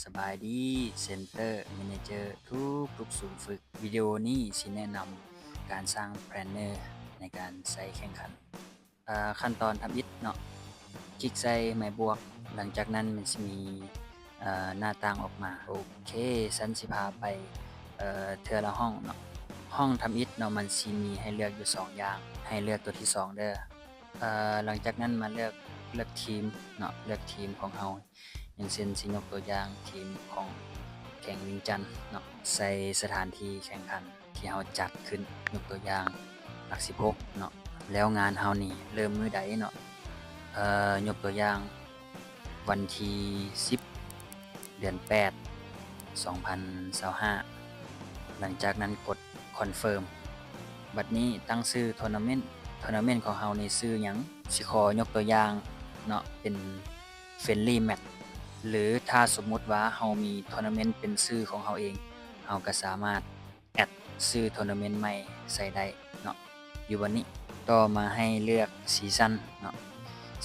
ສະບາຍດີ Center Manager ທຸກໆສູນຝຶກ. ວິດີໂອນີ້ຊິແນະນຳການສ້າງ Planner ໃນການໃຊ້ແຂ່ງຂັນ. ເອີ ຂັ້ນຕອນທຳອິດເນາະ, ຄລິກໃສ່ໄມ້ບວກ, ຫຼັງຈາກນັ້ນມັນຊິມີ ເອີ ໜ້າຕ່າງອອກມາ. ໂອເຄ, ຊັ້ນຊິພາໄປ ເອີ ເທື່ອລະຫ້ອງເນາະ. ຫ້ອງທຳອິດເນາະ, ມັນຊິມີໃຫ້ເລືອກຢູ່ສອງຢ່າງ, ໃຫ້ເລືອກຕົວທີສອງເດີ້. ເອີ ຫຼັງຈາກນັ້ນມາເລືອກ ເລືອກທີມເນາະ, ເລືອກທີມຂອງເຮົາ. ຢ່າງເຊັ່ນ ຊິຍົກຕົວຢ່າງທີມຂອງແຂວງວຽງຈັນເນາະ, ໃສ່ສະຖານທີ່ແຂ່ງຂັນທີ່ເຮົາຈັດຂຶ້ນ, ຍົກຕົວຢ່າງຫຼັກສິບຫົກເນາະ. ແລ້ວງານເຮົານີ້ເລີ່ມມື້ໃດເນາະ? ເອີ ຍົກຕົວຢ່າງວັນທີສິບ ເດືອນແປດ ສອງພັນຊາວຫ້າ. ຫຼັງຈາກນັ້ນກົດ Confirm. ບັດນີ້ຕັ້ງຊື່ Tournament. Tournament ຂອງເຮົານີ້ຊື່ຫຍັງ? ຊິຂໍຍົກຕົວຢ່າງເນາະ, ເປັນ Friendly Match ຫຼື ຖ້າສົມມຸດວ່າເຮົາມີ Tournament ເປັນຊື່ຂອງເຮົາເອງ, ເຮົາກໍສາມາດ add ຊື່ Tournament ໃໝ່ໃສ່ໄດ້ເນາະ, ຢູ່ບ່ອນນີ້. ຕໍ່ມາໃຫ້ເລືອກ Season ເນາະ,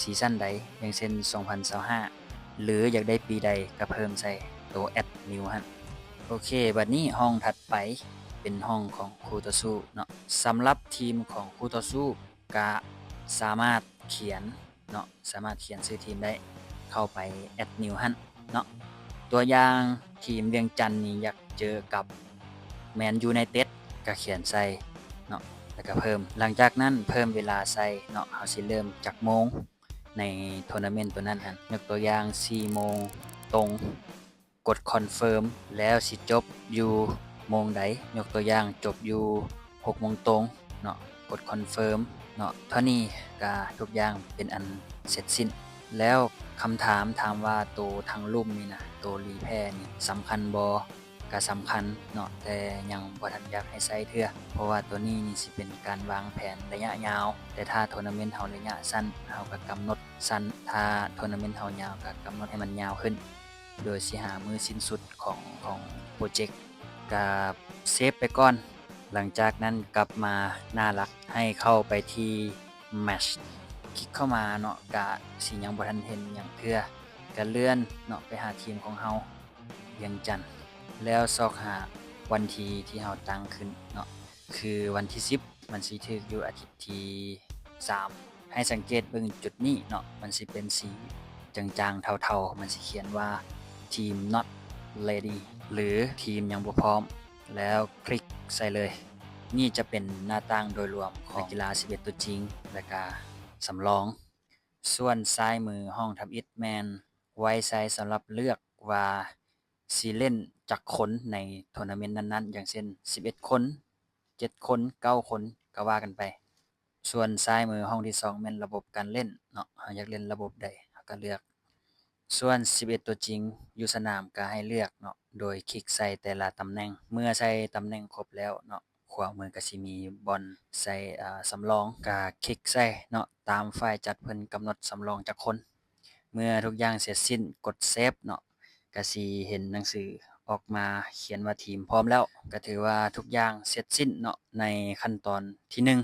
Season ໃດ, ຢ່າງເຊັ່ນ ສອງພັນຊາວຫ້າ ຫຼື ຢາກໄດ້ປີໃດກໍເພີ່ມໃສ່ໂຕ Add New ຫັ້ນ. ໂອເຄ, ບັດນີ້ຫ້ອງຖັດໄປເປັນຫ້ອງຂອງຄູ່ຕໍ່ສູ້ເນາະ. ສຳລັບທີມຂອງຄູ່ຕໍ່ສູ້ ກະສາມາດຂຽນເນາະ, ສາມາດຂຽນຊື່ທີມໄດ້, ເຂົ້າໄປ Add New ຫັ້ນເນາະ. ຕົວຢ່າງ ທີມວຽງຈັນນີ້ຢາກເຈີກັບ Man United ກະຂຽນໃສ່ເນາະ, ແລ້ວກະເພີ່ມ. ຫຼັງຈາກນັ້ນເພີ່ມເວລາໃສ່ເນາະ, ເຮົາຊິເລີ່ມຈັກໂມງໃນ Tournament ຕົວນັ້ນຫັ້ນ. ຍົກຕົວຢ່າງ ສີ່ໂມງຕົງ. ກົດ Confirm ແລ້ວຊິຈົບຢູ່ໂມງໃດ, ຍົກຕົວຢ່າງ ຈົບຢູ່ຫົກໂມງຕົງເນາະ, ກົດ Confirm ເນາະ. ເທົ່ານີ້ກະທຸກຢ່າງເປັນອັນເສັດສິ້ນ. ແລ້ວຄຳຖາມ ຖາມວ່າໂຕທາງລຸ່ມນີ້ນະ, ໂຕ Repair ນີ້ສຳຄັນບໍ່? ກະສຳຄັນເນາະ, ແຕ່ຍັງບໍ່ທັນຢາກໃຫ້ໃຊ້ເທື່ອ, ເພາະວ່າໂຕນີ້ນີ້ຊິເປັນການວາງແຜນໄລຍະຍາວ, ແຕ່ຖ້າ Tournament ເຮົາໄລຍະສັ້ນ ເຮົາກະກຳນົດສັ້ນ, ຖ້າ Tournament ເຮົາຍາວ ກະກຳນົດໃຫ້ມັນຍາວຂຶ້ນ. ໂດຍຊິຫາມື້ສິ້ນສຸດຂອງ ຂອງໂປຣເຈັກ. ກະເຊບໄປກ່ອນ. ຫຼັງຈາກນັ້ນກັບມາໜ້າຫຼັກ, ໃຫ້ເຂົ້າໄປທີ່ Match. ຄລິກເຂົ້າມາເນາະ, ກະຊິຍັງບໍ່ທັນເຫັນຫຍັງເທື່ອ. ກະເລື່ອນເນາະ, ໄປຫາທີມຂອງເຮົາ ວຽງຈັນ. ແລ້ວຊອກຫາວັນທີທີ່ເຮົາຕັ້ງຂຶ້ນເນາະ, ຄືວັນທີສິບ. ມັນຊິຖືກຢູ່ອາທິດທີສາມ. ໃຫ້ສັງເກດເບິ່ງຈຸດນີ້ເນາະ, ມັນຊິເປັນສີຈາງໆເທົາໆ, ມັນຊິຂຽນວ່າ Team Not Ready ຫຼື ທີມຍັງບໍ່ພ້ອມ, ແລ້ວຄລິກໃສ່ເລີຍ. ນີ້ຈະເປັນໜ້າຕ່າງໂດຍລວມຂອງນັກກິລາສິບເອັດຕົວຈິງ ແລະກະສຳລອງ. ສ່ວນຊ້າຍມືຫ້ອງທຳອິດແມ່ນໄວ້ໃຊ້ສຳລັບເລືອກວ່າຊິເຫຼັ້ນຈັກຄົນໃນໂທນາເມັນນັ້ນໆ, ຢ່າງເຊັ່ນ ສິບເອັດຄົນ, ເຈັດຄົນ, ເກົ້າຄົນ ກໍວ່າກັນໄປ. ສ່ວນຊ້າຍມືຫ້ອງທີສອງແມ່ນລະບົບການເຫຼັ້ນເນາະ, ເຮົາຢາກເຫຼັ້ນລະບົບໃດ ເຮົາກໍເລືອກ. ສ່ວນສິບເອັດຕົວຈິງຢູ່ສະໜາມກໍໃຫ້ເລືອກເນາະ, ໂດຍຄລິກໃສ່ແຕ່ລະຕຳແໜ່ງ. ເມື່ອໃສ່ຕຳແໜ່ງຄົບແລ້ວເນາະ, ຂວາມືກໍຊິມີບ່ອນໃສ່ ອາ ສຳລອງ, ກໍຄລິກໃສ່ເນາະ, ຕາມຝ່າຍຈັດເພິ່ນກຳນົດສຳລອງຈັກຄົນ. ເມື່ອທຸກຢ່າງເສັດສິ້ນ, ກົດເຊບເນາະ, ກໍຊິເຫັນໜັງສືອອກມາຂຽນວ່າທີມພ້ອມແລ້ວ. ກໍຖືວ່າທຸກຢ່າງເສັດສິ້ນເນາະ ໃນຂັ້ນຕອນທີໜຶ່ງ.